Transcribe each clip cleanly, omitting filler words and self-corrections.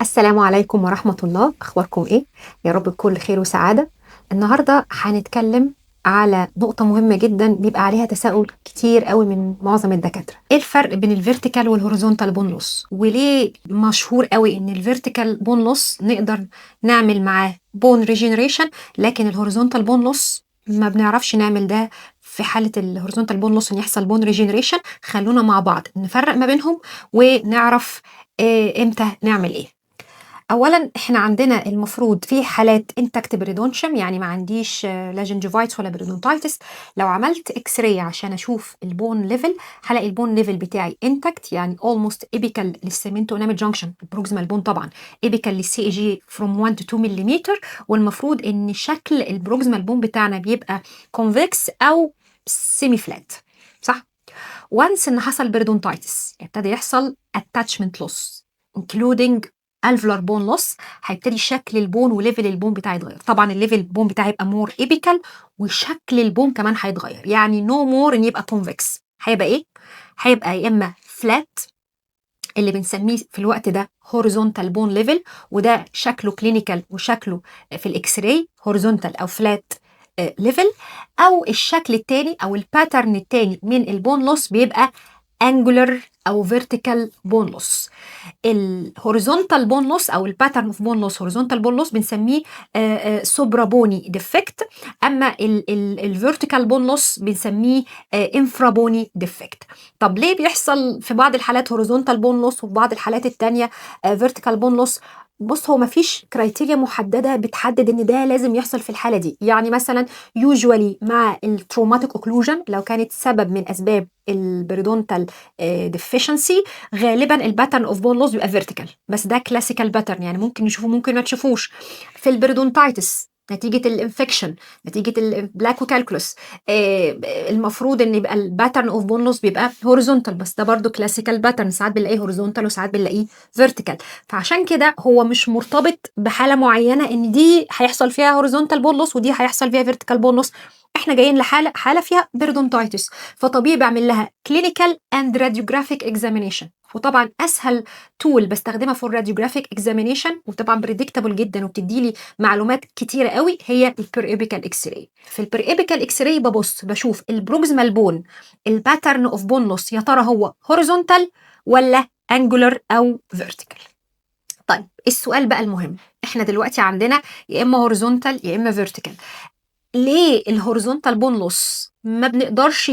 السلام عليكم ورحمة الله، أخباركم إيه؟ يا رب بكل خير وسعادة. النهاردة هنتكلم على نقطة مهمة جدا بيبقى عليها تساؤل كتير قوي من معظم الدكاترة. ايه الفرق بين ال vertical وال horizontal bone loss؟ وليه مشهور قوي ان ال vertical bone loss نقدر نعمل معاه bone regeneration، لكن ال horizontal bone loss ما بنعرفش نعمل ده؟ في حالة ال horizontal bone loss ان يحصل bone regeneration. خلونا مع بعض نفرق ما بينهم ونعرف إيه امتى نعمل ايه. اولا، احنا عندنا المفروض في حالات intact periodontium، يعني ما عنديش لا gingivitis ولا periodontitis. لو عملت x-ray عشان اشوف ال bone level، هلاقي ال bone level بتاعي intact، يعني almost apical لل cemento enamel junction، ال proximal bone طبعا apical لل CEJ from 1 to 2 ملم، والمفروض ان شكل ال proximal bone بتاعنا بيبقى convex او semi flat، صح؟ once ان حصل periodontitis، ابتدى يحصل attachment loss including alveolar bone loss، هيبتدي شكل ال bone و level ال bone بتاعي يتغير. طبعا ال level bone بتاعي يبقى more apical، وشكل ال bone كمان هيتغير، يعني no more ان يبقى convex. هيبقى ايه؟ هيبقى يا اما flat، اللي بنسميه في الوقت ده horizontal bone level، وده شكله clinical وشكله في ال x-ray horizontal او flat level، او الشكل الثاني او ال pattern الثاني من ال bone loss بيبقى angular او vertical bone loss. ال horizontal bone loss او ال pattern of bone loss، horizontal bone loss، بنسميه suprabony defect، اما ال vertical bone loss بنسميه infrabony defect. طب ليه بيحصل في بعض الحالات horizontal bone loss وفي بعض الحالات الثانية vertical bone loss؟ بُص، هو ما فيش criteria محددة بتحدد إن ده لازم يحصل في الحالة دي، يعني مثلًا usually مع الtraumatic occlusion، لو كانت سبب من أسباب الperiodontal deficiency، غالبًا الpattern of bone loss بيبقى vertical، بس ده classical pattern، يعني ممكن نشوفه ممكن ما تشوفوش. في الperiodontitis نتيجة الinfection، نتيجة الplaque و calculus، المفروض إن يبقى الpattern of bone loss بيبقى horizontal، بس ده برضه classical pattern، ساعات بنلاقيه horizontal وساعات بنلاقيه vertical. فعشان كده هو مش مرتبط بحالة معينة إن دي هيحصل فيها horizontal bone loss ودي هيحصل فيها vertical bone loss. إحنا جايين لحالة حالة فيها periodontitis، فطبيعي باعمل لها clinical and radiographic examination. وطبعًا أسهل tool باستخدمها for radiographic examination، وطبعًا predictable جدًا وبتدّي لي معلومات كتيرة أوي، هي الperiapical X-ray. في الperiapical X-ray بابُص باشوف الproximal bone، الpattern of bone loss، يا ترى هو horizontal والّا angular أو vertical. طيب، السؤال بقى المهم، إحنا دلوقتي عندنا يا إما horizontal يا إما vertical. ليه الhorizontal bone loss ما بنقدرش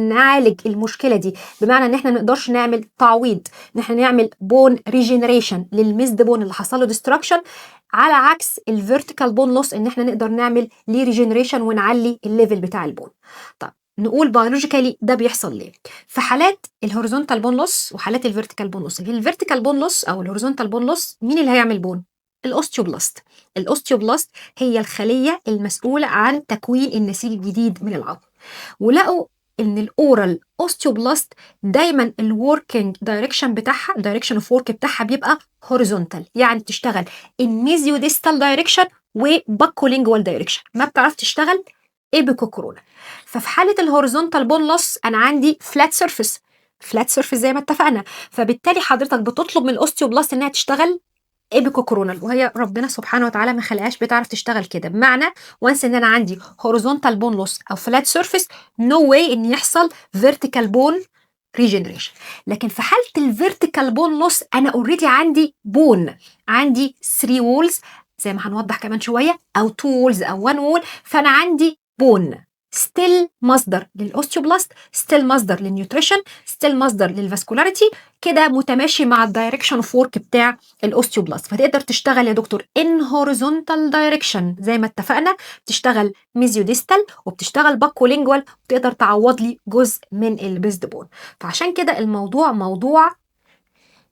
نعالج المشكلة دي؟ بمعنى إن إحنا ما نقدرش نعمل تعويض، إن إحنا نعمل bone regeneration للmissed bone اللي حصل له destruction، على عكس الvertical bone loss إن إحنا نقدر نعمل ليه regeneration ونعلي الlevel بتاع الbone. طب نقول biologically ده بيحصل ليه؟ في حالات الhorizontal bone loss وحالات الvertical bone loss. في الvertical bone loss أو الhorizontal bone loss، مين اللي هيعمل bone؟ ال osteoblast. ال osteoblast هي الخلية المسؤولة عن تكوين النسيج الجديد من العظم. ولقوا إن الoral osteoblast دايمًا الworking direction بتاعها، direction of work بتاعها، بيبقى horizontal، يعني بتشتغل in mesiodistal direction و buccolingual direction، ما بتعرفش تشتغل apicocoronal. ففي حالة الhorizontal bone loss أنا عندي flat surface، flat surface زي ما اتفقنا، فبالتالي حضرتك بتطلب من ال osteoblast إنها تشتغل apicocoronal، وهي ربنا سبحانه وتعالى ما خلقهاش بتعرف تشتغل كده. بمعنى once ان انا عندي horizontal bone loss او flat surface، no way ان يحصل vertical bone regeneration. لكن في حاله ال vertical bone loss انا already عندي bone، عندي 3 walls زي ما هنوضح كمان شويه، او 2 walls او 1 wall، فانا عندي bone still مصدر لل osteoblast، still مصدر لل nutrition، still مصدر لل vascularity، كده متماشي مع ال direction of work بتاع ال osteoblast، فتقدر تشتغل يا دكتور in horizontal direction زي ما اتفقنا، تشتغل mesiodistal وبتشتغل buccolingual، وتقدر تعوض لي جزء من ال missed bone. فعشان كده الموضوع موضوع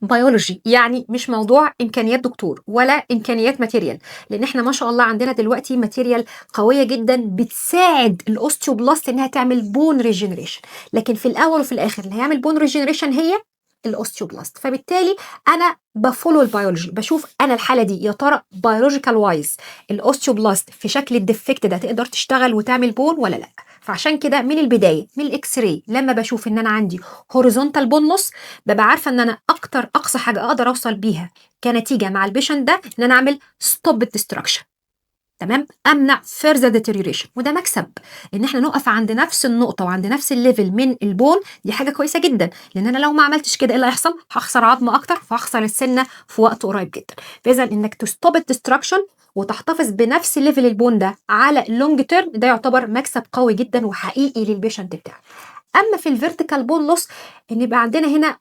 بيولوجي، يعني مش موضوع امكانيات دكتور ولا امكانيات material، لان احنا ما شاء الله عندنا دلوقتي material قوية جدا بتساعد ال osteoblast انها تعمل bone regeneration، لكن في الاول وفي الاخر اللي هيعمل bone regeneration هي ال osteoblast. فبالتالي انا ب follow ال biology، بشوف انا الحالة دي يا ترى biological wise ال osteoblast في شكل ال defect ده تقدر تشتغل وتعمل bone ولا لا. فعشان كده من البداية من ال X-ray لما بشوف ان انا عندي horizontal bone loss، ببقى عارفه ان انا اكتر اقصى حاجة اقدر اوصل بيها كنتيجة مع ال patient ده ان انا اعمل stop ال destruction، تمام، امنع further deterioration. وده مكسب ان احنا نقف عند نفس النقطة وعند نفس ال level من ال bone، دي حاجة كويسة جدا، لان انا لو ما عملتش كده ايه اللي هيحصل؟ هخسر عظم اكتر، فهخسر السنة في وقت قريب جدا. فاذا انك ت stop ال destruction وتحتفظ بنفس level ال bone ده على ال long term، ده يعتبر مكسب قوي جدا وحقيقي لل patient بتاعك. اما في ال vertical bone loss، ان يبقى عندنا هنا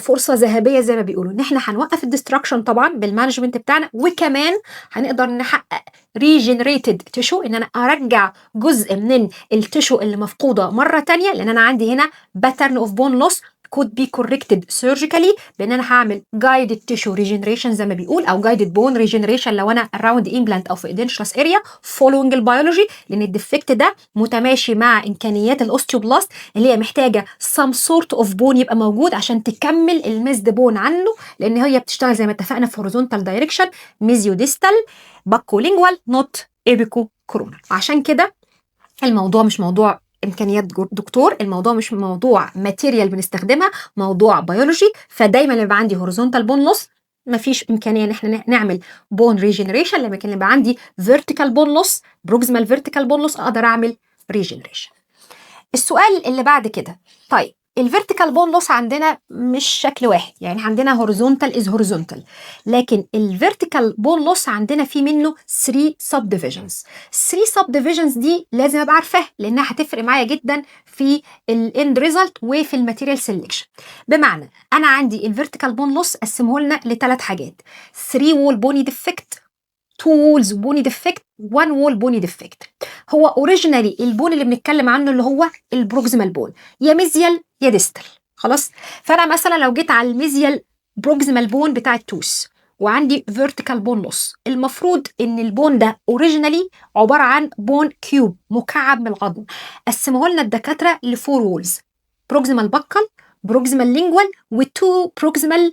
فرصة ذهبية زي ما بيقولوا، ان احنا هنوقف ال destruction طبعا بال management بتاعنا، وكمان هنقدر نحقق regenerated tissue، ان انا ارجع جزء من ال tissue اللي مفقودة مرة تانية، لان انا عندي هنا pattern of bone loss could be corrected surgically بان انا هعمل guided tissue regeneration زي ما بيقول، او guided bone regeneration لو انا around implant او في edentulous area following ال biology، لان ال defect ده متماشي مع امكانيات ال osteoblast اللي هي محتاجه some sort of bone يبقى موجود عشان تكمل ال missed bone عنه، لان هي بتشتغل زي ما اتفقنا في horizontal direction mesiodistal buccolingual not apicocoronal. عشان كده الموضوع مش موضوع امكانيات دكتور، الموضوع مش موضوع material بنستخدمها، موضوع بيولوجي. فدايما لما يبقى عندي horizontal bone loss مفيش امكانية ان احنا نعمل bone regeneration. لما كان يبقى عندي vertical bone loss، proximal vertical bone loss، اقدر اعمل regeneration. السؤال اللي بعد كده، طيب ال vertical bone loss عندنا مش شكل واحد، يعني عندنا horizontal is horizontal، لكن ال vertical bone loss عندنا في منه 3 subdivisions. 3 subdivisions دي لازم ابقى عارفاها لانها هتفرق معايا جدا في ال end result وفي ال material selection. بمعنى انا عندي ال vertical bone loss قسمه لنا لثلاث حاجات: 3 wall bony defect، 2 walls bony defect، 1 wall bony defect. هو originally ال bone اللي بنتكلم عنه اللي هو ال proximal bone، يا mesial يا distal، خلاص. فانا مثلا لو جيت على ال mesial proximal bone بتاع ال tooth وعندي vertical bone loss، المفروض ان ال bone ده originally عبارة عن bone cube، مكعب من العظم. قسموه لنا الدكاترة ل four walls: proximal buccal، proximal lingual، و two proximal،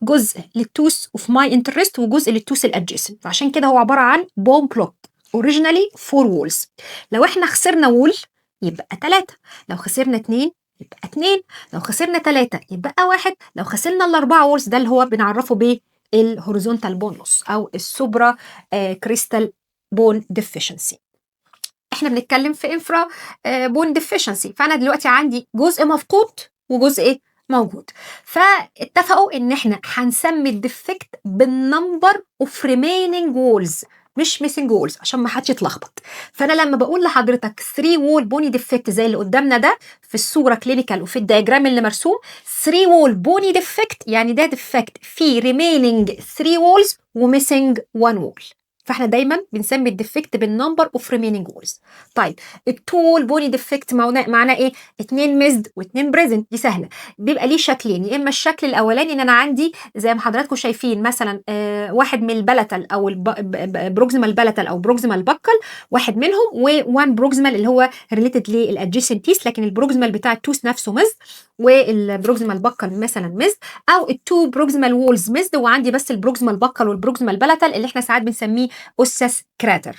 جزء لل tooth of my interest وجزء لل tooth ال adjacent. فعشان كده هو عبارة عن bone block originally four walls. لو احنا خسرنا wall يبقى 3، لو خسرنا 2 يبقى 2، لو خسرنا 3 يبقى 1، لو خسرنا الاربعة walls ده اللي هو بنعرفه بال horizontal bone loss او ال supra crestal bone deficiency. احنا بنتكلم في infra bone deficiency، فانا دلوقتي عندي جزء مفقود وجزء ايه؟ موجود. فاتفقوا ان احنا هنسمي ال defect بال number of remaining walls مش missing walls عشان ما حدش يتلخبط. فانا لما بقول لحضرتك 3 wall bony defect زي اللي قدامنا ده في الصورة clinical وفي ال diagram اللي مرسوم، 3 wall bony defect يعني ده defect في remaining 3 walls و missing 1 wall. فاحنا دايما بنسمي ال defect بال number of remaining walls. طيب ال two wall bony defect معناه ايه؟ اتنين missed واتنين present. دي سهله، بيبقى ليه شكلين: يا اما الشكل الاولاني ان انا عندي زي ما حضراتكم شايفين مثلا واحد من ال palatal او ال proximal palatal او proximal buccal، واحد منهم، و1 proximal اللي هو related لل adjacent teeth، لكن ال proximal بتاع ال tooth نفسه missed وال proximal buccal مثلا missed، او ال two proximal walls missed وعندي بس ال proximal buccal وال proximal palatal اللي احنا ساعات بنسميه osseous crater.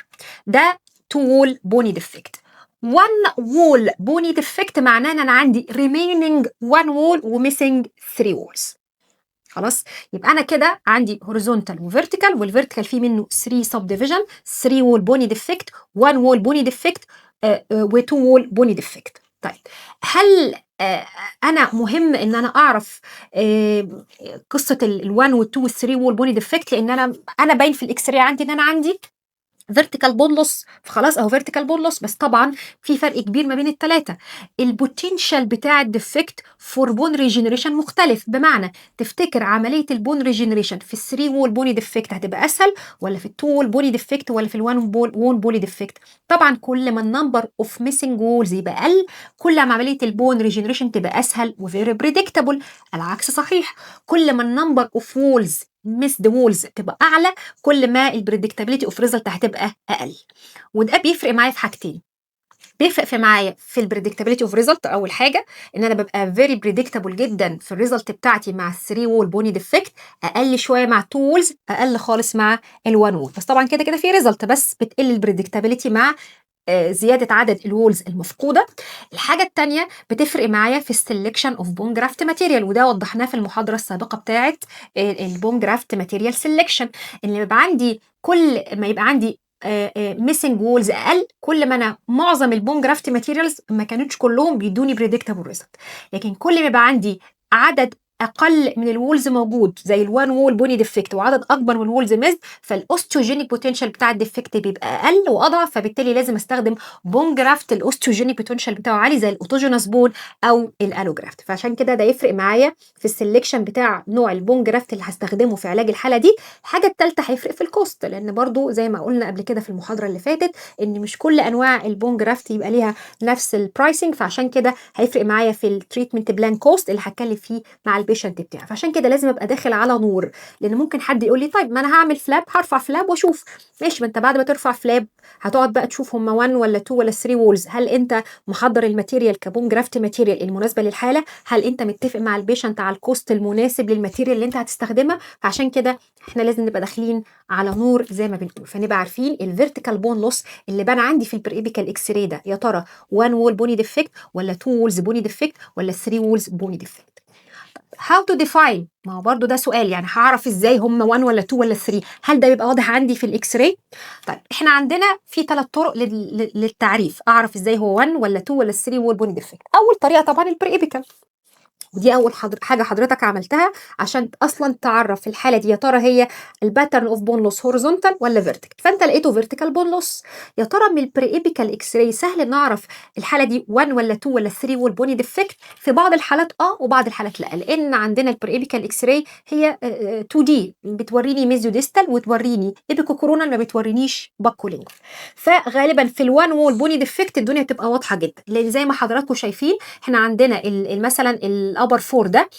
ده two wall bony defect. one wall bony defect معناه ان انا عندي remaining one wall و missing three walls. خلاص، يبقى انا كده عندي horizontal و vertical، وال vertical فيه منه 3 subdivision: 3 wall bony defect، 1 wall bony defect، و2 wall bony defect. طيب هل انا مهم ان انا اعرف قصة ال1 وال2 وال3 wall bony defect؟ لان انا باين في ال X-ray عندي ان انا عندي vertical bone loss، فخلاص اهو vertical bone loss. بس طبعا في فرق كبير ما بين الثلاثه، ال potential بتاع ال defect for bone regeneration مختلف. بمعنى تفتكر عملية ال bone regeneration في ال 3 wall bony defect هتبقى اسهل ولا في ال 2 wall bony defect ولا في ال 1 wall bony defect؟ طبعا كل ما ال number of missing walls يبقى اقل، كل ما عملية ال bone regeneration تبقى اسهل و very predictable. العكس صحيح، كل ما ال number of walls missed walls تبقى اعلى، كل ما ال predictability of result هتبقى اقل. وده بيفرق معايا في حاجتين. بيفرق في معايا في ال predictability of result. اول حاجة ان انا ببقى very predictable جدا في ال result بتاعتي مع ال 3 wall bony defect، اقل شوية مع 2 walls، اقل خالص مع ال1 wall. بس طبعا كده كده في result، بس بتقل ال predictability مع زيادة عدد ال walls المفقوده. الحاجة الثانية بتفرق معايا في ال selection of bone graft material، وده وضحناه في المحاضرة السابقة بتاعه ال bone graft material selection، ان يبقى عندي كل ما يبقى عندي missing walls اقل، كل ما انا معظم ال bone graft materials ما كانتش كلهم بيدوني predictable result. لكن كل ما يبقى عندي عدد اقل من ال walls موجود زي ال1 wall bony defect وعدد اكبر من ال walls missed، فال osteogenic potential بتاع ال defect بيبقى اقل واضعف، فبالتالي لازم استخدم bone graft ال osteogenic potential بتاعه عالي زي ال autogenous bone او ال allograft. فعشان كده ده يفرق معايا في ال selection بتاع نوع ال bone graft اللي هستخدمه في علاج الحالة دي. الحاجة الثالثة هيفرق في ال cost، لان برضو زي ما قلنا قبل كده في المحاضرة اللي فاتت ان مش كل انواع ال bone graft يبقى ليها نفس ال pricing، فعشان كده هيفرق معايا في ال treatment plan cost اللي هتكلم فيه مع ال patient بتاعي. فعشان كده لازم ابقى داخل على نور، لان ممكن حد يقول لي طيب ما انا هعمل flap، هرفع flap واشوف. ماشي، ما انت بعد ما ترفع flap هتقعد بقى تشوف هم 1 ولا 2 ولا 3 walls. هل انت محضر ال material ك bone graft material المناسبة للحاله؟ هل انت متفق مع ال patient على ال cost المناسب لل material اللي انت هتستخدمها؟ فعشان كده احنا لازم نبقى داخلين على نور زي ما بنقول، فنبقى عارفين ال vertical bone loss اللي بان عندي في ال periapical x-ray ده يا ترى 1 wall bony defect ولا 2 walls bony defect ولا 3 walls bony defect. how to define؟ ما هو برضو ده سؤال، يعني هعرف ازاي هم 1 ولا 2 ولا 3؟ هل ده بيبقى واضح عندي في ال x-ray؟ طيب احنا عندنا في ثلاث طرق للتعريف اعرف ازاي هو 1 ولا 2 ولا 3 wall bony defect. اول طريقه طبعا ال periapical، ودي اول حاجة حضرتك عملتها عشان اصلا تعرف في الحالة دي يا ترى هي ال pattern of bone loss horizontal ولا vertical. فانت لقيته vertical bone loss. يا ترى من ال periapical x-ray سهل نعرف الحالة دي 1 ولا 2 ولا 3 wall bony defect؟ في بعض الحالات وبعض الحالات لا، لان عندنا ال periapical x-ray هي 2D، بتوريني mesiodistal وتوريني apicocoronal، ما بتورينيش buccolingual. فغالبا في ال1 wall bony defect الدنيا بتبقى واضحة جدا، لان زي ما حضراتكم شايفين احنا عندنا مثلا ال upper four ده،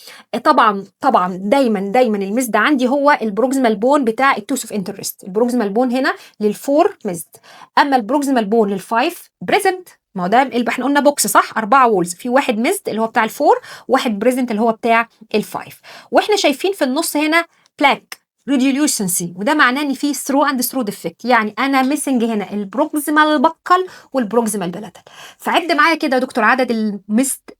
طبعا طبعا دايما دايما ال missed عندي هو ال proximal bone بتاع ال tooth of interest. ال proximal bone هنا لل four missed، اما ال proximal bone لل five present. ما هو ده اللي احنا قلنا box صح، اربعة walls، في واحد missed اللي هو بتاع ال four، واحد present اللي هو بتاع ال five، واحنا شايفين في النص هنا black radiolucency، وده معناه ان في through and through defect، يعني انا missing هنا ال proximal buccal وال proximal palatal. فعد معايا كده يا دكتور عدد ال missed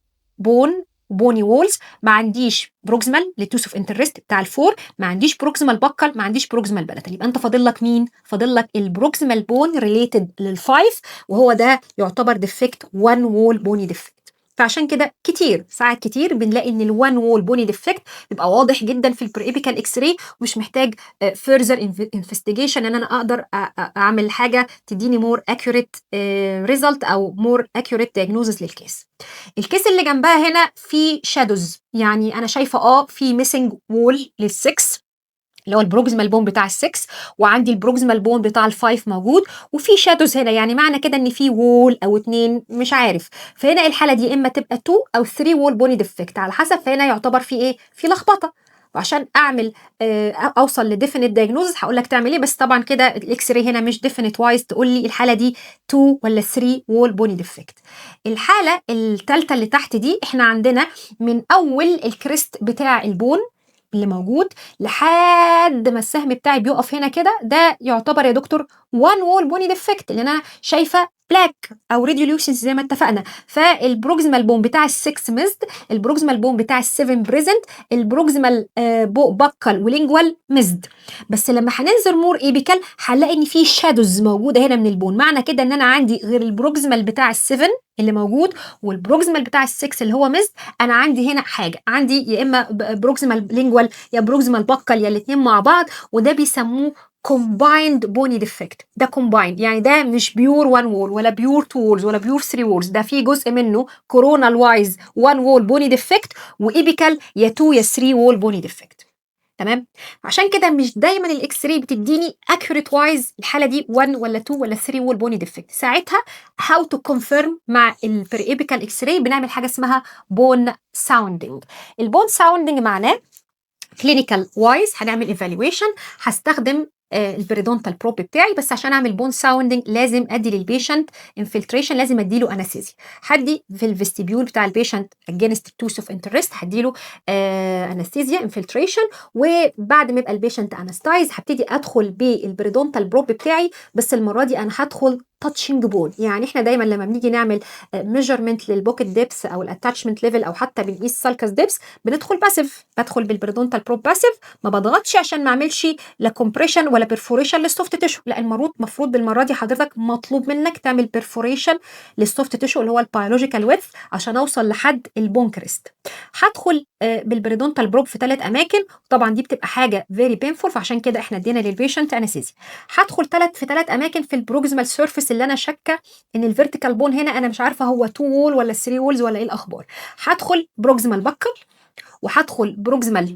bone bony walls. ما عنديش proximal لل tooth of interest بتاع ال four، ما عنديش proximal buccal، ما عنديش proximal palatal. يبقى انت فاضل لك مين؟ فاضل لك ال proximal bone related لل five، وهو ده يعتبر defect 1 wall bony defect. فعشان كده كتير ساعات كتير بنلاقي ان ال1 wall bony defect بيبقى واضح جدا في ال periapical x-ray، ومش محتاج further investigation ان انا اقدر اعمل حاجة تديني more accurate result او more accurate diagnosis لل case. ال case اللي جنبها هنا في shadows، يعني انا شايفه في missing wall لل6 اللي هو ال proximal bone بتاع ال6، وعندي ال proximal bone بتاع ال five موجود، وفي shadows هنا، يعني معنى كده ان في wall او اتنين مش عارف. فهنا الحالة دي اما تبقى 2 او 3 wall bony defect على حسب. فهنا يعتبر في ايه؟ في لخبطه. وعشان اعمل اوصل ل definite diagnosis هقول لك تعمل ايه، بس طبعا كده ال x-ray هنا مش definite wise تقول لي الحالة دي 2 ولا 3 wall bony defect. الحالة الثالثة اللي تحت دي احنا عندنا من اول ال crest بتاع ال bone اللي موجود لحد ما السهم بتاعي بيقف هنا كده، ده يعتبر يا دكتور 1 wall bony defect، لان انا شايفه black او radiolucency زي ما اتفقنا. فال proximal bone بتاع ال6 missed، ال proximal bone بتاع ال7 present، ال proximal buccal و lingual missed. بس لما هننزل more apical هنلاقي ان في shadows موجودة هنا من ال bone، معنى كده ان انا عندي غير ال proximal بتاع ال7 اللي موجود وال proximal بتاع ال6 اللي هو missed، انا عندي هنا حاجة، عندي يا اما proximal lingual يا proximal buccal يا الاثنين مع بعض، وده بيسموه combined bony defect. ده combined يعني ده مش pure 1 wall ولا pure 2 walls ولا pure 3 walls، ده في جزء منه coronal wise 1 wall bony defect و apical يا 2 يا 3 wall bony defect. تمام؟ عشان كده مش دايما ال x-ray بتديني accurate wise الحالة دي 1 ولا 2 ولا 3 wall bony defect. ساعتها how to confirm مع ال periapical x-ray؟ بنعمل حاجة اسمها bone sounding. ال bone sounding معناه clinical wise هنعمل evaluation، هستخدم ال periodontal probe بتاعي، بس عشان اعمل bone sounding لازم ادي لل patient infiltration، لازم ادي له anesthesia. هدي في ال vestibule بتاع ال patient against tooth of interest، هدي له anesthesia infiltration، وبعد ما يبقى ال patient anesthetized هبتدي ادخل بال periodontal probe بتاعي، بس المرة دي انا هدخل touching bone. يعني احنا دايما لما بنيجي نعمل measurement لل pocket depth او ال attachment level او حتى بنقيس sulcus depth بندخل passive، بدخل بال periodontal probe passive، ما بضغطش عشان ما اعملش لا compression ولا perforation لل soft tissue. لا، المفروض بالمرة دي حضرتك مطلوب منك تعمل perforation لل soft tissue اللي هو ال biological width عشان اوصل لحد ال bone crest. هدخل بال periodontal probe في ثلاث اماكن، طبعا دي بتبقى حاجة very painful، فعشان كده احنا ادينا لل patient anesthesia. هدخل في ثلاث اماكن في ال proximal surface اللي انا شاكه ان ال vertical bone هنا انا مش عارفه هو 2 wall ولا 3 walls ولا ايه الاخبار. هدخل proximal buccal، وهدخل proximal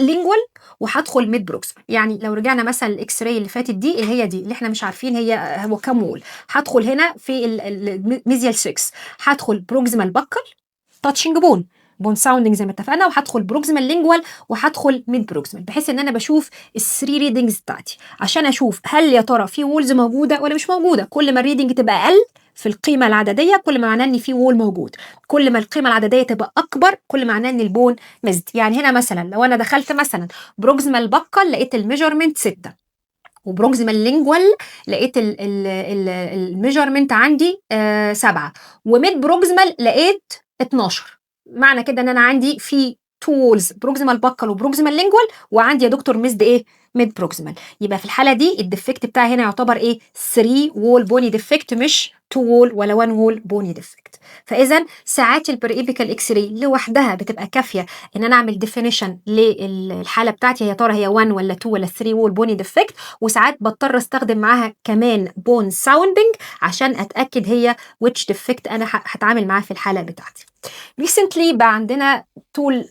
lingual، وهدخل mid proximal. يعني لو رجعنا مثلا ال X-ray اللي فاتت دي، اللي هي دي اللي احنا مش عارفين هي هو كام wall، هدخل هنا في ال mesial 6، هدخل proximal buccal touching bone، bone sounding زي ما اتفقنا، وهدخل proximal lingual، وهدخل mid proximal، بحيث ان انا بشوف ال three readings بتاعتي عشان اشوف هل يا ترى في walls موجودة ولا مش موجوده. كل ما ال reading تبقى اقل في القيمة العدديه كل ما معناه ان في wall موجود، كل ما القيمة العدديه تبقى اكبر كل ما معناه ان ال bone missed. يعني هنا مثلا لو انا دخلت مثلا proximal buccal لقيت ال measurement 6، و proximal lingual لقيت ال measurement عندي 7، و mid proximal لقيت 12، معنى كده ان انا عندي في two walls، proximal buccal و proximal lingual، وعندي يا دكتور missed ايه؟ mid proximal. يبقى في الحالة دي ال defect بتاعي هنا يعتبر ايه؟ 3 wall bony defect، مش 2 wall ولا 1 wall bony defect. فاذا ساعات ال periapical X-ray لوحدها بتبقى كافيه ان انا اعمل definition للحالة بتاعتي، يا ترى هي 1 ولا 2 ولا 3 wall bony defect، وساعات بضطر استخدم معاها كمان bone sounding عشان اتاكد هي which defect انا هتعامل معاه في الحالة بتاعتي. recently بقى عندنا tool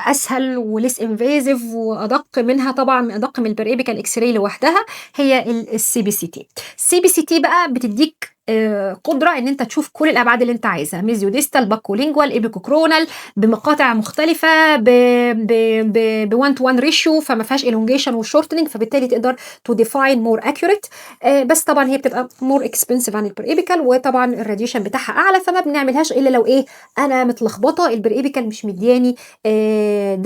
اسهل و less invasive وادق منها، طبعا ادق من ال periapical X-ray لوحدها، هي ال CBCT. ال CBCT بقى بتديك قدره ان انت تشوف كل الابعاد اللي انت عايزها، mesiodistal، buccolingual، apicocoronal، بمقاطع مختلفه، ب 1 to 1 ratio، فما فيهاش elongation و shortening، فبالتالي تقدر to define more accurate. بس طبعا هي بتبقى more expensive عن ال periapical، وطبعا ال radiation بتاعها اعلى، فما بنعملهاش الا لو ايه انا متلخبطه، ال periapical مش مدياني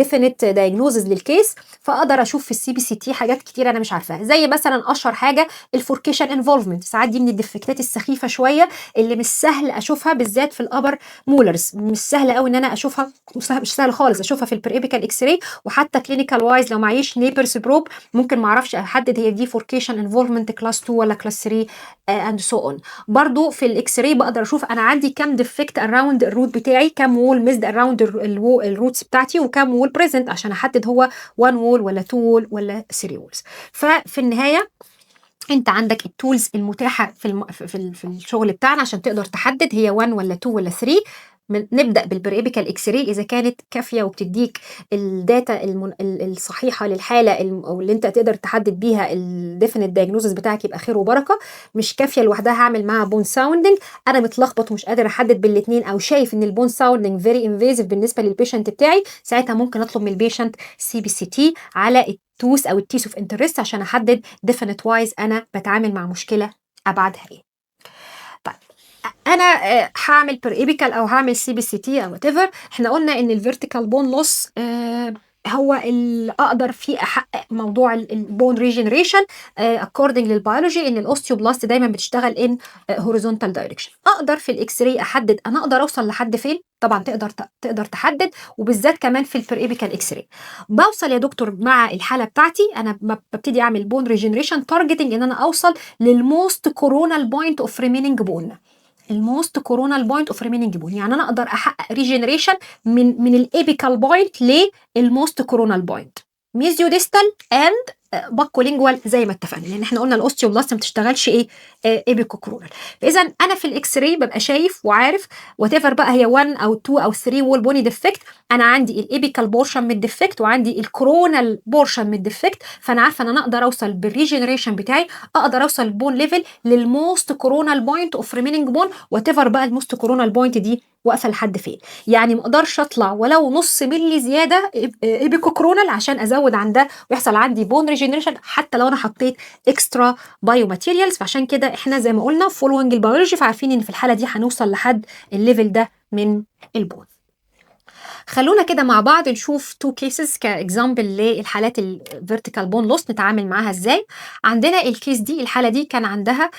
definite diagnosis لل case، فاقدر اشوف في ال CBCT حاجات كتير انا مش عارفاها، زي مثلا اشهر حاجة ال furcation involvement. ساعات دي من ال defect ات السخيفة شوية اللي مش سهل اشوفها، بالذات في ال upper molars، مش سهل قوي ان انا اشوفها، مش سهل خالص اشوفها في ال periapical X-ray، وحتى clinical wise لو معيش Nabers probe ممكن ما اعرفش احدد هي دي furcation involvement class 2 ولا class 3 and so on. برضو في ال X-ray بقدر اشوف انا عندي كام defect around ال root بتاعي، كام wall missed around ال roots بتاعتي، وكام wall present، عشان احدد هو 1 wall ولا 2 wall ولا 3 walls. ففي النهاية انت عندك ال tools المتاحة في الشغل بتاعنا عشان تقدر تحدد هي 1 ولا 2 ولا 3. نبدا بال periapical X-ray اذا كانت كافيه وبتديك ال data الصحيحة للحالة او اللي انت تقدر تحدد بيها ال definite diagnosis بتاعك، يبقى خير وبركه. مش كافيه لوحدها، هعمل معاها bone sounding. انا متلخبط ومش قادر احدد بالاثنين، او شايف ان ال bone sounding very invasive بالنسبة لل patient بتاعي، ساعتها ممكن اطلب من ال patient CBCT على ال tooth او ال teeth of interest عشان احدد definite wise انا بتعامل مع مشكلة ابعادها ايه. طيب، انا هعمل periapical او هعمل CBCT او whatever. احنا قلنا ان ال vertical bone loss هو اللي اقدر فيه احقق موضوع ال bone regeneration according لل biology، ان ال osteoblast دايما بتشتغل in horizontal direction. اقدر في ال X-ray احدد انا اقدر اوصل لحد فين؟ طبعا تقدر تحدد، وبالذات كمان في ال periapical X-ray. بوصل يا دكتور مع الحالة بتاعتي، انا ببتدي اعمل bone regeneration targeting ان انا اوصل لل most coronal point of remaining bone. ال most coronal point of remaining bone، يعني انا اقدر احقق regeneration من ال apical point لل most coronal point، mesiodistal and buccolingual زي ما اتفقنا، لان احنا قلنا ال osteoblast ما بتشتغلش ايه؟ apicocoronal. فاذا انا في ال X-ray ببقى شايف وعارف whatever بقى هي 1 او 2 او 3 wall bony defect، انا عندي ال apical portion من ال defect وعندي ال coronal portion من ال defect، فانا عارفه ان انا اقدر اوصل بال regeneration بتاعي، اقدر اوصل bone level لل most coronal point of remaining bone، whatever بقى ال most coronal point دي. واقفة لحد فين. يعني ما اقدرش اطلع ولو نص ملي زيادة apicocoronal عشان ازود عن ده ويحصل عندي bone regeneration، حتى لو انا حطيت extra biomaterials. فعشان كده احنا زي ما قلنا following ال biology، فعارفين ان في الحالة دي هنوصل لحد ال level ده من ال bone. خلونا كده مع بعض نشوف two cases ك example للحالات ال vertical bone loss نتعامل معاها ازاي. عندنا ال case دي، الحالة دي كان عندها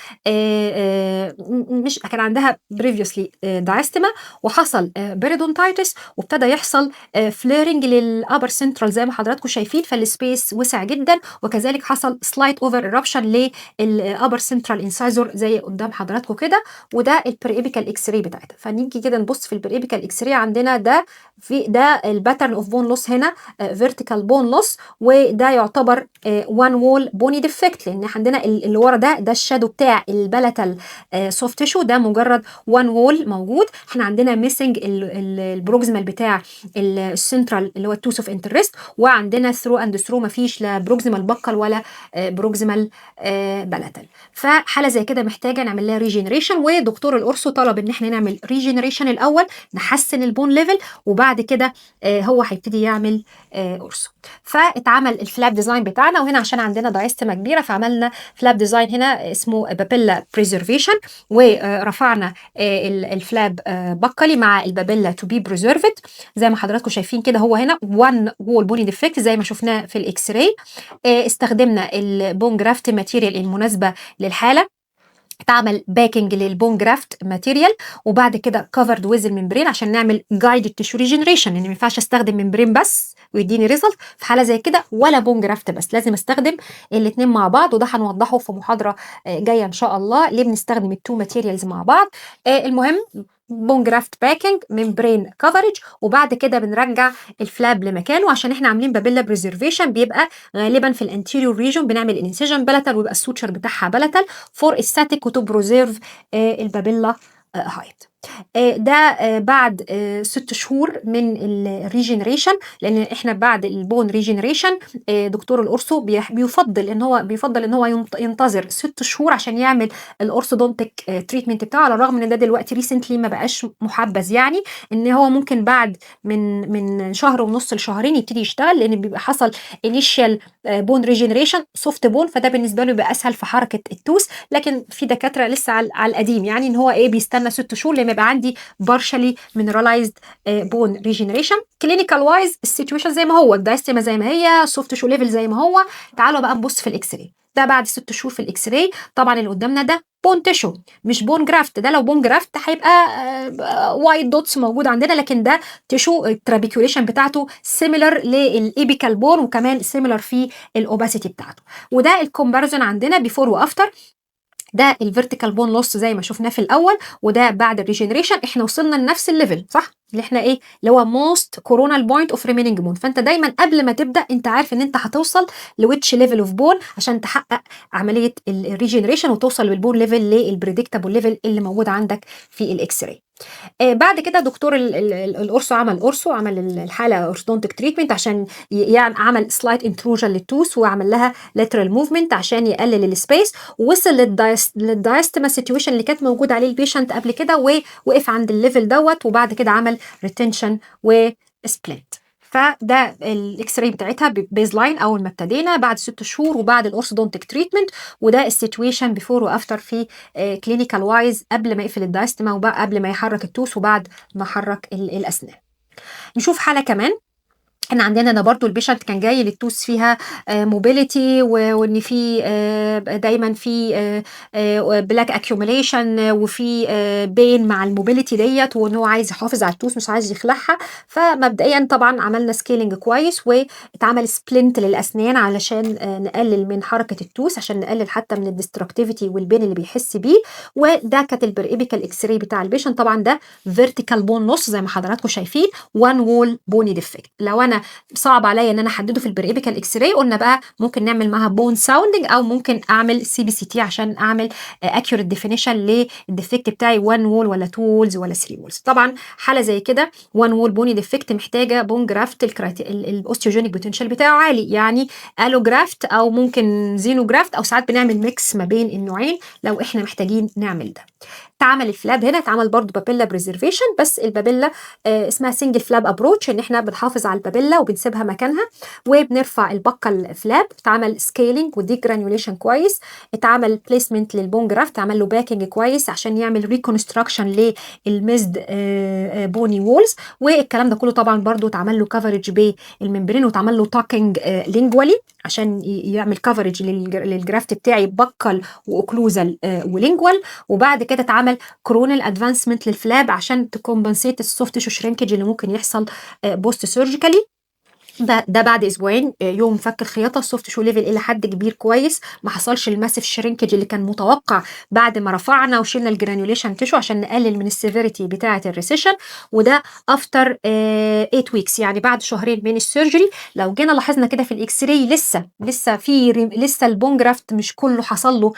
مش كان عندها previously diastema، وحصل periodontitis، وابتدى يحصل flaring لل upper central زي ما حضراتكم شايفين، فال space وسع جدا، وكذلك حصل slight over eruption لل upper central incisor زي قدام حضراتكم كده. وده ال periapical x-ray بتاعتها. فنيجي كده نبص في ال periapical x-ray، عندنا ده في ده ال pattern of bone loss هنا vertical bone loss، وده يعتبر one wall bony defect، لان عندنا اللي ورا ده ال shadow بتاع ال palatal soft tissue، ده مجرد one wall موجود. احنا عندنا missing ال proximal بتاع السنترال اللي هو ال tooth of interest، وعندنا through and through مفيش لا proximal buccal ولا proximal palatal. فحاله زي كده محتاجه نعمل لها regeneration، ودكتور ال ortho طلب ان احنا نعمل regeneration الاول، نحسن ال bone level، وبعد كده هو هيبتدي يعمل ortho. فاتعمل ال flap design بتاعنا، وهنا عشان عندنا diastema كبيرة فعملنا flap design هنا اسمه papilla preservation، ورفعنا ال flap buccally مع ال papilla to be preserved زي ما حضراتكم شايفين كده. هو هنا 1 wall bony defect زي ما شفناه في ال x-ray. استخدمنا ال bone graft material المناسبة للحاله، اتعمل packing لل bone graft material، وبعد كده covered with ال membrane عشان نعمل guided tissue regeneration، لان ما ينفعش استخدم membrane بس ويديني result في حاله زي كده، ولا bone graft بس، لازم استخدم الاثنين مع بعض، وده هنوضحه في محاضرة جاية ان شاء الله ليه بنستخدم ال two materials مع بعض. المهم bone graft packing، membrane coverage، وبعد كده بنرجع ال flap لمكانه. عشان احنا عاملين papilla preservation بيبقى غالبا في ال anterior region بنعمل incision palatal، ويبقى ال suture بتاعها palatal for aesthetic و to preserve ال papilla height. ده بعد 6 شهور من ال regeneration، لان احنا بعد ال bone regeneration دكتور ال ortho بيفضل ان هو ينتظر 6 شهور عشان يعمل ال orthodontic treatment بتاعه، على الرغم ان ده دلوقتي recently ما بقاش محبذ، يعني ان هو ممكن بعد من شهر ونص لشهرين يبتدي يشتغل، لان بيبقى حصل initial bone regeneration soft bone، فده بالنسبة له يبقى اسهل في حركة ال tooth. لكن في دكاترة لسه على القديم، يعني ان هو ايه بيستنى 6 شهور لما يبقى عندي partially mineralized bone regeneration. clinical wise ال situation زي ما هو، ال diastema زي ما هي، soft tissue level زي ما هو. تعالوا بقى نبص في ال x-ray ده بعد 6 شهور. في ال x-ray طبعا اللي قدامنا ده bone tissue مش bone graft. ده لو bone graft هيبقى white dots موجود عندنا، لكن ده tissue ال trabeculation بتاعته similar لل apical bone، وكمان similar في ال opacity بتاعته. وده ال comparison عندنا before و after. ده ال vertical bone loss زي ما شفناه في الاول، وده بعد ال regeneration. احنا وصلنا لنفس ال level، صح؟ اللي احنا ايه اللي هو most coronal point of remaining bone. فانت دايما قبل ما تبدا انت عارف ان انت هتوصل ل which level of bone عشان تحقق عملية ال regeneration وتوصل بال bone level لل predictable level اللي موجود عندك في ال x-ray. بعد كده دكتور ال ortho عمل ortho، عمل الحالة orthodontic treatment عشان يعني عمل slight intrusion لل tooth وعمل لها lateral movement عشان يقلل ال space، وصل لل diastema situation اللي كانت موجودة عليه ال patient قبل كده، ووقف عند ال level دوت، وبعد كده عمل retention و splint. فده ال x-ray بتاعتها baseline اول ما ابتدينا، بعد 6 شهور، وبعد ال orthodontic treatment، وده ال situation before و after في clinical wise قبل ما يقفل ال diastema وقبل ما يحرك ال tooth وبعد ما حرك الاسنان. نشوف حاله كمان. احنا عندنا ده برضو ال patient كان جاي لل tooth فيها mobility، وان في دايما في plaque accumulation وفي pain مع ال mobility ديت، وان هو عايز يحافظ على ال tooth مش عايز يخلعها. فمبدئيا طبعا عملنا scaling كويس، واتعمل splint للاسنان علشان نقلل من حركة ال tooth، عشان نقلل حتى من ال destructivity وال pain اللي بيحس بيه. وده كانت ال periapical x-ray بتاع ال patient. طبعا ده vertical bone loss زي ما حضراتكم شايفين، one wall bony defect. لو انا انا صعب عليا ان انا احدده في ال periapical x-ray، قلنا بقى ممكن نعمل معاها bone sounding او ممكن اعمل CBCT عشان اعمل accurate definition لل defect بتاعي، 1 wall ولا 2 walls ولا 3 walls. طبعا حاله زي كده 1 wall bony defect محتاجه bone graft ال osteogenic potential بتاعه عالي، يعني allograft او ممكن xenograft، او ساعات بنعمل mix ما بين النوعين لو احنا محتاجين نعمل ده. اتعمل ال flap هنا، اتعمل برضو papilla preservation، بس ال papilla اسمها single flap approach، ان احنا بنحافظ على ال papilla وبنسيبها مكانها وبنرفع ال buccal flap. اتعمل scaling و degranulation كويس، اتعمل placement لل bone graft، اتعمل له packing كويس عشان يعمل reconstruction لل missed bony walls، والكلام ده كله طبعا برضو اتعمل له coverage بال membrane واتعمل له tucking lingually عشان يعمل coverage لل graft بتاعي buccal و occlusal و lingual. وبعد كده اتعمل coronal advancement لل flap عشان ت compensate ال soft tissue shrinkage اللي ممكن يحصل post surgically. ده بعد اسبوعين يوم فك الخياطه، ال soft tissue level الى حد كبير كويس، ما حصلش ال massive shrinkage اللي كان متوقع بعد ما رفعنا وشلنا ال granulation tissue عشان نقلل من ال severity بتاعه ال recession. وده after 8 weeks، يعني بعد شهرين من ال surgery. لو جينا لاحظنا كده في ال x-ray لسه في لسه ال bone graft مش كله حصل له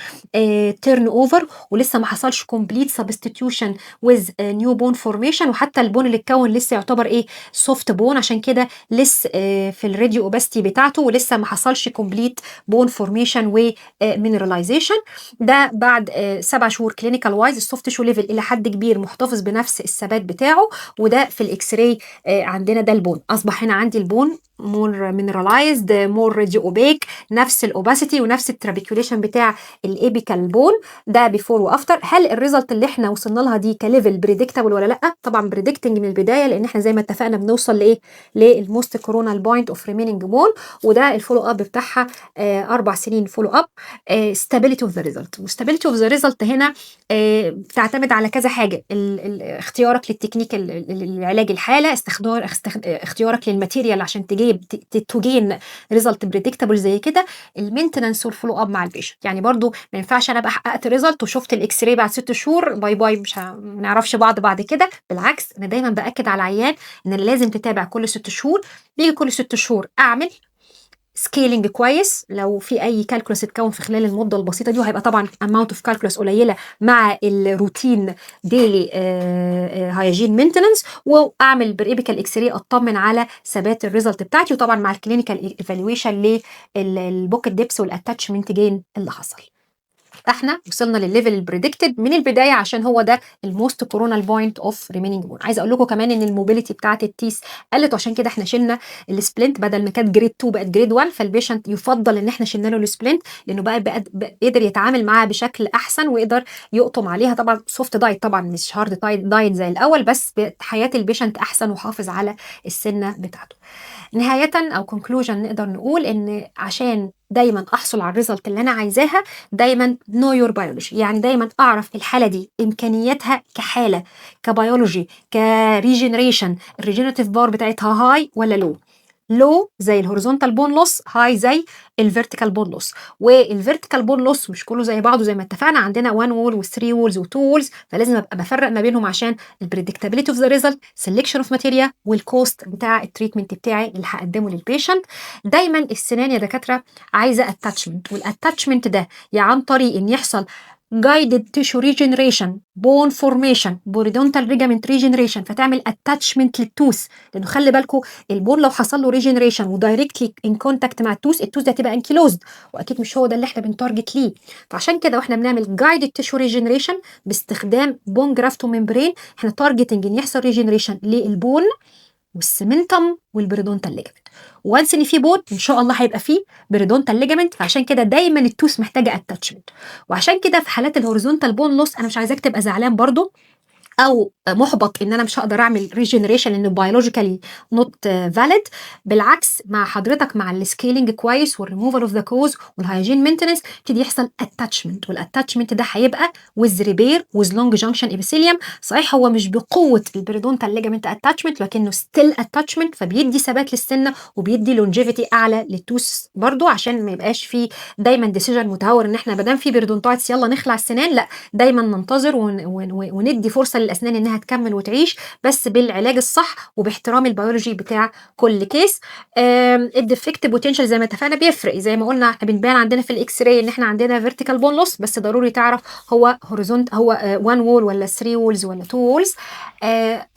turnover، ولسه ما حصلش complete substitution with new bone formation، وحتى ال bone اللي اتكون لسه يعتبر ايه؟ soft bone، عشان كده لسه في ال radio opacity بتاعته، ولسه ما حصلش complete bone formation و mineralization. ده بعد 7 شهور. clinical wise ال soft tissue level الى حد كبير محتفظ بنفس الثبات بتاعه. وده في ال x-ray عندنا ده ال bone، اصبح هنا عندي ال bone more mineralized، more radio opaque، نفس ال opacity ونفس ال trabeculation بتاع ال apical bone. ده before و after. هل ال result اللي احنا وصلنا لها دي ك level predictable ولا لا؟ طبعا predicting من البدايه، لان احنا زي ما اتفقنا بنوصل لايه؟ لل most coronal point of remaining bone. وده ال follow up بتاعها 4 سنين follow up. stability of the result، و stability of the result هنا بتعتمد على كذا حاجه: اختيارك للتكنيك لعلاج الحاله، اختيارك لل material عشان تجيب to gain result predictable زي كده، ال maintenance وال follow up مع ال patient. يعني برضو ما ينفعش انا ابقى حققت result وشفت ال x-ray بعد 6 شهور bye bye، مش ما نعرفش بعض بعد كده. بالعكس، انا دايما باكد على العيان ان لازم تتابع كل 6 شهور. بيجي كل 6 شهور اعمل scaling كويس، لو في اي calculus اتكون في خلال المدة البسيطة دي، وهيبقى طبعا amount of calculus قليله مع ال routine daily hygiene maintenance، واعمل periapical x-ray اطمن على ثبات ال result بتاعتي، وطبعا مع ال clinical evaluation لل pocket depth وال attachment gain اللي حصل. احنا وصلنا للل level ال predicted من البداية عشان هو ده ال most coronal point of remaining bone. عايزه اقول لكم كمان ان ال mobility بتاعت ال teeth قلت، وعشان كده احنا شلنا ال splint، بدل ما كانت grade 2 بقت grade 1. فال patient يفضل ان احنا شلنا له ال splint لانه بقى قدر يتعامل معاها بشكل احسن ويقدر يقطم عليها. طبعا soft diet، طبعا مش hard diet زي الاول، بس حياة ال patient احسن وحافظ على السنة بتاعته. نهاية او conclusion، نقدر نقول ان عشان دايما احصل على ال result اللي انا عايزاها، دايما know your biology، يعني دايما اعرف الحالة دي امكانياتها كحاله، ك biology، ك regeneration، ال regenerative power بتاعتها high ولا low. low زي ال horizontal bone loss، high زي ال vertical bone loss. وال vertical bone loss مش كله زي بعضه، زي ما اتفقنا عندنا 1 wall و3 walls و2 walls، فلازم ابقى بفرق ما بينهم عشان ال predictability of the result، selection of material، وال cost بتاع ال treatment بتاعي اللي هقدمه لل patient. دايما السنان يا دكاترة عايزه attachment، وال attachment ده يا عن طريق ان يحصل guided tissue regeneration، bone formation، periodontal ligament regeneration، فتعمل attachment لل tooth، لانه خلي بالكم ال bone لو حصل له regeneration و directly in contact مع ال tooth، ال tooth ده هتبقى ankylosed، واكيد مش هو ده اللي احنا بن target ليه. فعشان كده واحنا بنعمل guided tissue regeneration باستخدام bone graft و membrane، احنا targeting ان يحصل regeneration لل bone وال cementum وال periodontal ligament. once ان في bone، ان شاء الله هيبقى فيه periodontal ligament. فعشان كده دايما ال tooth محتاجه attachment. وعشان كده في حالات ال horizontal bone loss انا مش عايزاك تبقى زعلان برضو او محبط ان انا مش هقدر اعمل regeneration لانه biologically not valid. بالعكس، مع حضرتك مع ال scaling كويس والريموفال اوف ذا كوز وال hygiene maintenance يبتدي يحصل attachment، وال attachment ده هيبقى with repair with long junction epithelium. صحيح هو مش بقوة ال periodontal ligament attachment، لكنه still attachment، فبيدي ثبات للسنة وبيدي longevity اعلى لل tooth برضو، عشان ما يبقاش في دايما decision متهور ان احنا ما دام في periodontitis يلا نخلع السنان. لا، دايما ننتظر وندي فرصة للأسنان إنها تكمل وتعيش، بس بالعلاج الصح وباحترام البيولوجي بتاع كل case. ال defect potential زي ما اتفقنا بيفرق، زي ما قلنا احنا بنبان عندنا في ال X-ray ان احنا عندنا vertical bone loss، بس ضروري تعرف هو horizontal، هو 1 wall ولا 3 walls ولا 2 walls.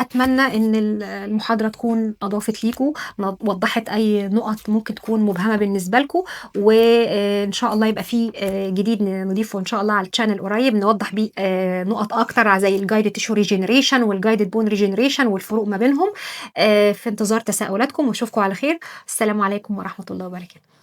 اتمنى ان المحاضرة تكون اضافت ليكم، وضحت اي نقط ممكن تكون مبهمة بالنسبة لكم، وان شاء الله يبقى في جديد نضيفه ان شاء الله على ال channel قريب، نوضح بيه نقط اكتر زي ال guided tissue regeneration وال guided bone regeneration والفروق ما بينهم. في انتظار تساؤلاتكم، واشوفكم على خير. السلام عليكم ورحمة الله وبركاته.